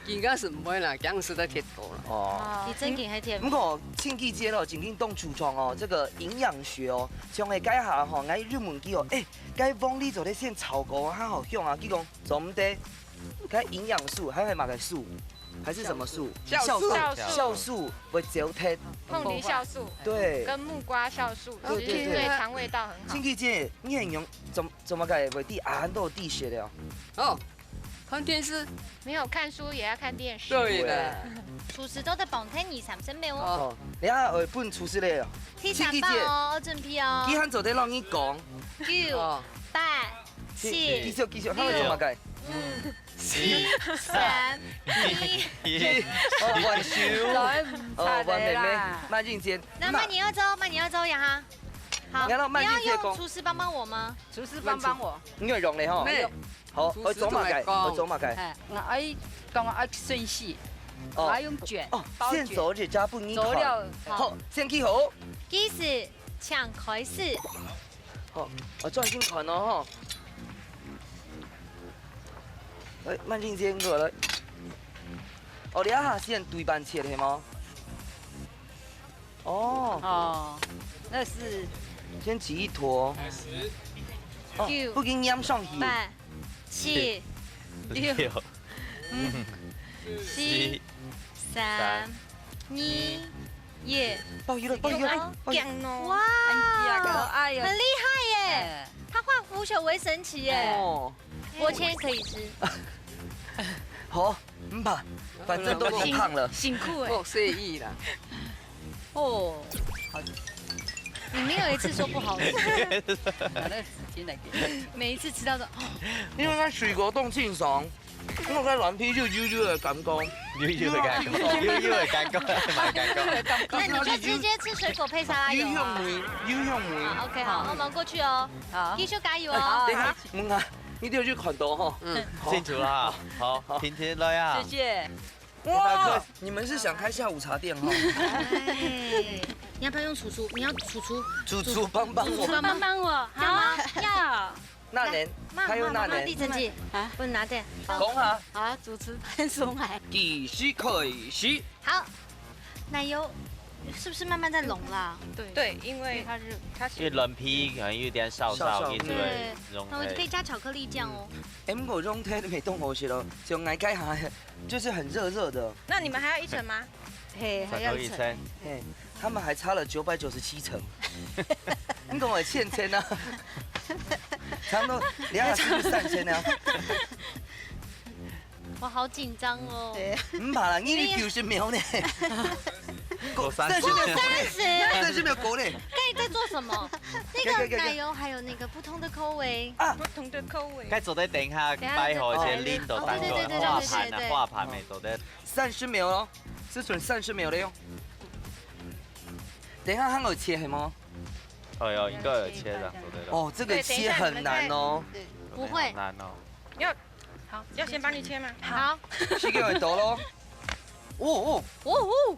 应该是不会啦，这样是在贴多了。哦。你真挺还挺不过庆记姐咯，正经当注重哦，这个营养学哦，像个该下吼，俺入门机哦，哎，该帮你做的先炒过，它好用啊，佢讲做唔得，该营养素还系么个素，还是什么素？酵素素，酵素酵素会走忒。凤梨酵素对，跟木瓜酵素，对其实对对对肠胃道很好庆。记姐，你很用怎怎么个会滴啊？很多滴血的哦。哦，看电视。没有看书也要看电视。对的。厨师都在绑天二三十秒哦。哦，你看，呃，本厨师嘞，第三棒哦，正皮哦佢，还做得让你讲。九、哦，八、继七、续继续，他会怎么改？七、三、一。哦，挽手，哦，挽妹妹，慢进前，那慢点要走，慢点要走呀哈。好，你要让慢你要点接工用厨师帮帮我吗？厨师帮帮我。你有用嘞哈。没有。好，厨师我做么改？怎么讲我做么改？哎，我爱讲我爱顺序，我哦爱用卷，哦，包卷现做这家不你做看。了，好，先去好。开始，请开始。好，我专心看哦哈。哎，慢进前过来。哦，你下先对半切的吗？哦，哦，那是先起一坨。哦九，不给你黏上去。八、七、六、六、七、三、二、一。爆油了，爆油了，爆油了。讲哦，哇，哎呀，可爱哟。很厉害耶！哎，他化腐朽为神奇耶！哦，我今天可以吃。好，嗯吧，反正都已经胖了。辛苦哎。我示意啦。哦，好。你没有一次说不好吃，拿那个纸巾来给我。每一次吃到说，哦，因为它水果冻清爽，因为它卵皮就油油的感觉。油油的感觉，油油的感觉，蛮感觉。那你就直接吃水果配沙拉油啊。油香味，油香味。好，OK，好，那我们过去哦。好。继续加油哦。等一下，问啊，你就去看到吼。嗯。好。清楚了哈。好，好。婷婷来啊。谢谢。哇，你们是想开下午茶店哈？哎，你要不要用厨厨？你要厨厨？厨厨帮帮我。厨厨帮帮我，好，要。那人，妈，他用那人。妈，妈，妈，地震计啊，不能拿掉。讲哈。好，主厨搬上来。计时开始。好，奶油是不是慢慢在融啦？对，因为它是，它是因为卵皮可能有点烧烧，烧烧。一直会对，融开。那我就可以加巧克力酱哦。哎，不过融开袂当好食咯，像𠊎家下就是很热热的。那你们还要一层吗？嘿，还要一层。一层。嘿，他们还差了九百九十七层。你跟我欠钱啊？差不多两百七十三千啊。我好紧张哦。对。唔怕啦，你九十秒呢。过三十秒。三十。三十秒过呢。那你在做什么？那个奶油还有那个不同的口味。啊，不同的口味。該做得等一下擺好一些零度當中，哦，對，對，對，對，對，對，對，對。畫盤啊，畫盤乜做得。三十秒哦，只剩三十秒了喲。等一下還有切係無？哎喲，應該有切的，做得了。哦，這個切很難哦。對，等一下你們再，對，不會。好難哦。要，好，要先幫你切嗎？好。時間會到咯。哦，哦。哦，哦。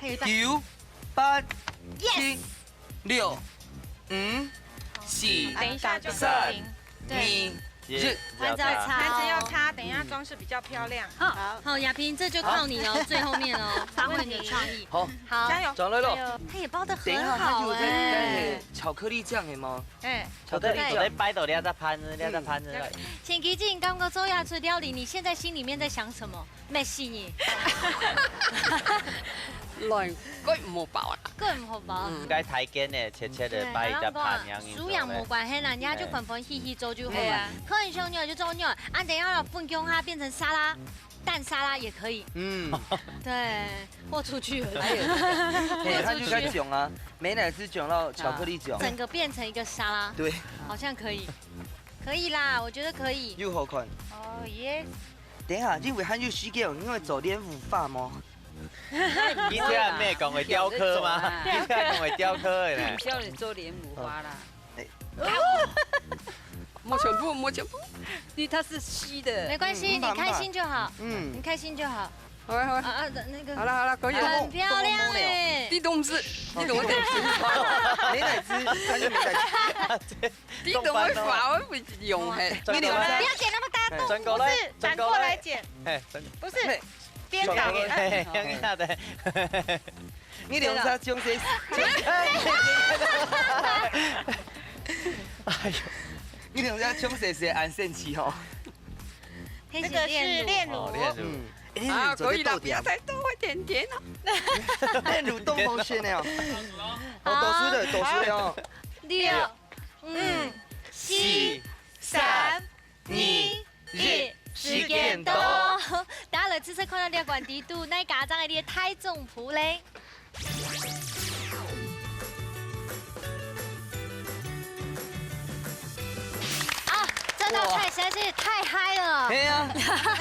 還有一半。九、八、七、六、五、四、等一下就三、二、一。還是要擦哦。還是要擦，等一下裝飾比較漂亮。好，好，亞萍，這就靠你哦，最後面哦，發揮你的創意。好，好，加油，轉來咯。加油。他也包得很好哎。等一下，他就在，在巧克力醬係無？哎。 做得，做得擺到這隻盤子，這隻盤子來。前幾集你剛剛做下廚料理，你現在心裡面在想什麼？乜死你！卵，佢毋好包啊。佢毋好包。嗯。該太乾个，切切个，對，擺一隻盤，然後講，樣樣做咧。素養無關係啦，人家就歡歡喜喜做就好了。對啊。可能小鳥就做鳥，啊，等一下分享下變成沙拉，蛋沙拉也可以。嗯。對，豁出去了。還有，對，它就該種啊，美乃滋醬到巧克力醬。整個變成一個沙拉。對。好像可以。 可以啦，我覺得可以。又好看。哦，yes。等一下，因為還有時間，因為做蓮霧花嘛。你這樣咩講會雕刻嗎？你這樣講會雕刻的呢？你不需要你做蓮霧花啦。哎。莫全部，莫全部，因為它是虛的。沒關係，嗯，你開心就好。嗯。你開心就好。 好了，好了。啊，啊，那個，好了，好了，可以了。很漂亮欸。你都不是，你怎麼點心？美乃滋，他就美乃滋。你怎麼會發揮不用嘿？你怎麼在？不要剪那麼大動，轉過來，不是，反過來剪。轉過來。哎，轉，不是，嘿，顛倒。轉過來，嘿，嘿，嘿。你兩隻將細，哎喲，你兩隻將細細恁生氣吼。那個是煉乳。煉乳。哦，煉乳。嗯。 哎，啊，可以了，不要再多，會甜甜哦。煉乳當好食呢哦。好，倒數了，倒數了哦。六、五、四、三、二、一，時間到。大家來試試看，這款底肚哪家長个大眾譜咧？ 啊，這道菜實在是太嗨了。係啊，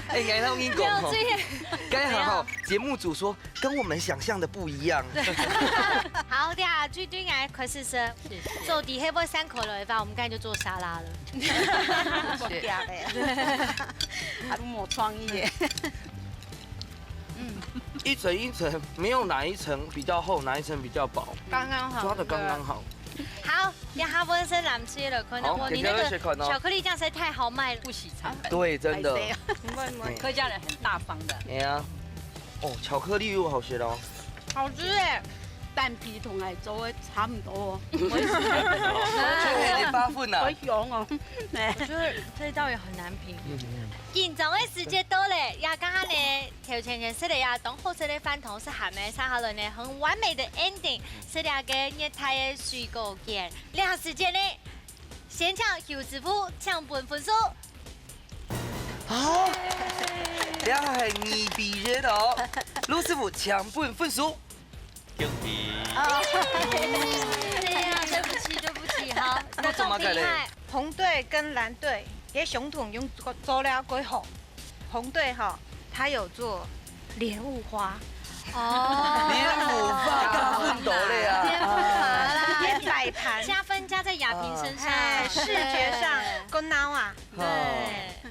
哎，𠊎同你講吼，有罪。剛才吼，節目組說跟我們想象的不一樣。好的啊，最對𠊎開始說，做底下會三口了，反正我們剛才就做沙拉了。做掉了。還無創意耶。 一層一層，沒有哪一層比較厚，哪一層比較薄，剛剛好。抓得剛剛好。好，這下分先藍色了，可能好，我你那個給大家試看哦。巧克力醬實在太豪邁了。不喜歡。對，真的。拍誰啊？不會，不會，客家人很大方的。哎呀，哦，巧克力又好吃哦。好吃哎。蛋皮同𠊎做的差不多哦。我也是。這個也八分啊。好香哦。我覺得這一道也很難評。嗯，嗯。緊張的時間到了，也剛剛呢， 頭前先食了呀，當好食个飯湯係鹹个，接下來呢，很完美的ending，係這個熱帶个水果捲。這下時間呢，先請邱師傅請分分數。好，這下係二比一哦。盧師傅請分分數。恭喜！啊。做麼个咧？紅隊跟藍隊，佢相同用做，做了過好。紅隊哈，他有做蓮霧花。哦。蓮霧花加分到咧啊！蓮霧花啦，佢擺盤。加分加在亞萍身上。哎，視覺上，夠鬧啊。對。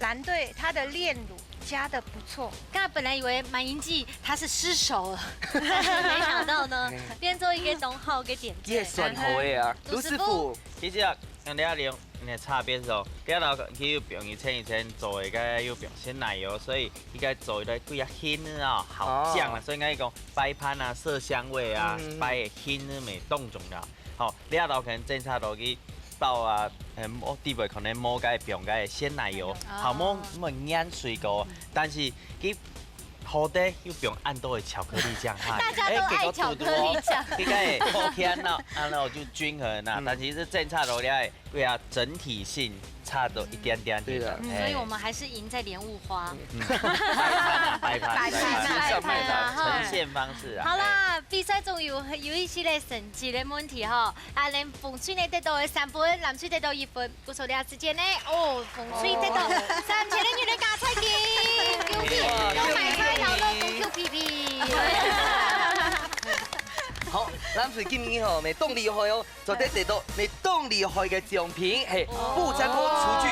藍隊他的煉乳加得不錯。剛才本來以為滿盈記他是失手了，沒想到呢，變做一個當好个點綴。也算好个啊，盧師傅。盧師傅。其實啊，像這樣，你的差別是哦，這樣佢有放以前以前做个，該有放鮮奶油，所以應該做一個比較香啊，好醬啊，哦。所以應該講擺盤啊、色香味啊，嗯。擺个香味當重要。好，這樣可能政策落去包啊，嗯，我底背可能抹該放該鮮奶油，哦。好，抹，抹軟水果，但是佢好得又放恁多个巧克力醬哈。大家都愛巧克力醬。哎，結果堵堵哦，應該好甜咯，啊，那我就均衡啊。嗯。但是這政策落去，對啊，整體性差到一點點地方。對的。嗯，哎。所以我們還是贏在蓮霧花。嗯。擺盤啊，擺盤，擺盤，擺盤啊，擺盤啊，哈。呈現方式啊。好啦，哎。比賽中有，有一些个成績个問題哈。啊，恁樣紅隊呢得到个三分，藍隊得到一分。 故所這時間呢，哦，紅隊得到三千个銀个加菜金，恭喜，哇，恭喜！有買菜頭路，恭喜P P。好，藍隊今年吼，乜當厲害哦，做得得到乜當厲害个獎品，係，哦。不折不扣，廚具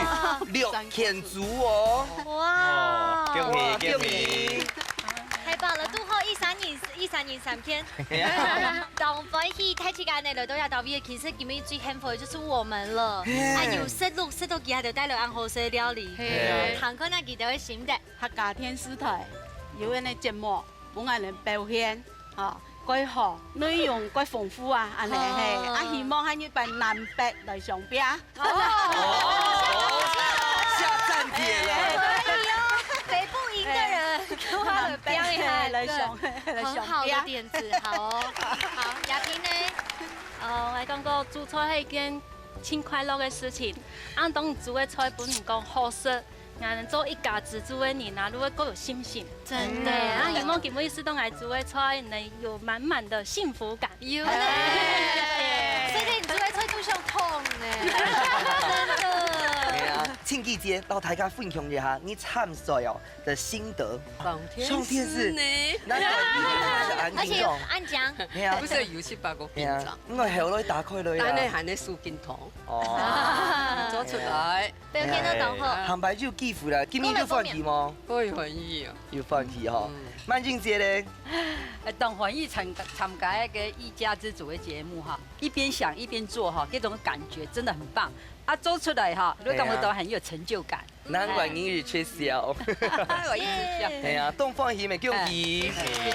六件組哦。哇！哦，恭喜，哇，恭喜！恭喜！太棒了，拄好一儕人，一儕人三件。 當歡喜，大自家呢來到這搭位，其實今日最幸福个就係𠊎兜了。係。啊，有食落，食到佢兜帶來恁好食个料理。係。聽看啊，佢兜个心得。客家電視台有恁个節目，分𠊎兜表現，吼，蓋好，內容蓋豐富啊，恁呢，哦。係。啊，希望還有一擺南北來相拼。 哦，下站帖了。可以哦，北部贏个人，哎。給我們表演一個來上，來上很好的點子，好哦。好，亞萍呢？哦，𠊎感覺煮菜係一件盡快樂个事情。啊，當你煮个菜分人講好食，𠊎兜做一家之煮个人啊，就會較有信心。真的。對，啊，希望今晡日食到𠊎煮个菜，能有滿滿的幸福感。 有呢。哎。所以你煮个菜都想痛呢。真的。係啊，慶記姐，摎大家分享一下你參賽哦个心得。上電視。上電視呢？那個，你還是安靜哦。而且安靜。係啊。毋使有七八个緊張。係啊，因為後來打開來啊。等下還得輸緊張。哦。做出來。表現到當好。哎，坦白就幾乎啦，今日就放棄嗎？會歡喜哦。有放棄哈。嗯。曼靜姐咧？ 呃，當歡喜參，參加那個一家之煮个節目哈，一邊想一邊做哈，這種感覺真的很棒。啊，做出來哈，你會感覺到很有成就感。難怪你一直笑。我一直笑。哎呀，當歡喜，恭喜！哎，謝謝。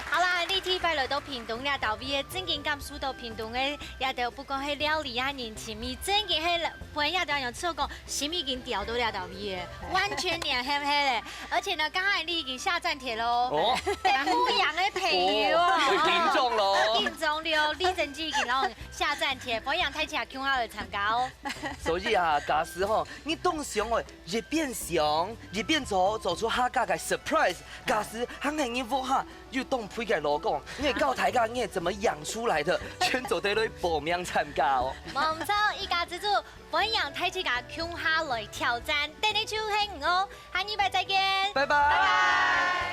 好啦，你第一擺來到屏東這搭位个，真經感受到屏東个這兜，不管係料理啊、人情味，真經係分這兜人講，心已經調到這搭位个，完全黏緪緪咧。 而且呢，剛剛你已經下站帖咯。哦。北部贏个朋友啊。哦，有聽眾咯。有聽眾了，李正基已經摎𠊎下站帖，歡迎大家共下來參加哦。所以啊，假使吼，你當想愛一邊想，一邊做，做出客家个surprise，假使還係你屋下有當配个老公，你會教大家你係怎麼養出來的，全做得來報名參加哦。無錯，一家之煮，歡迎大家共下來挑戰，等你就係你哦。 下禮拜再見，拜拜。拜拜。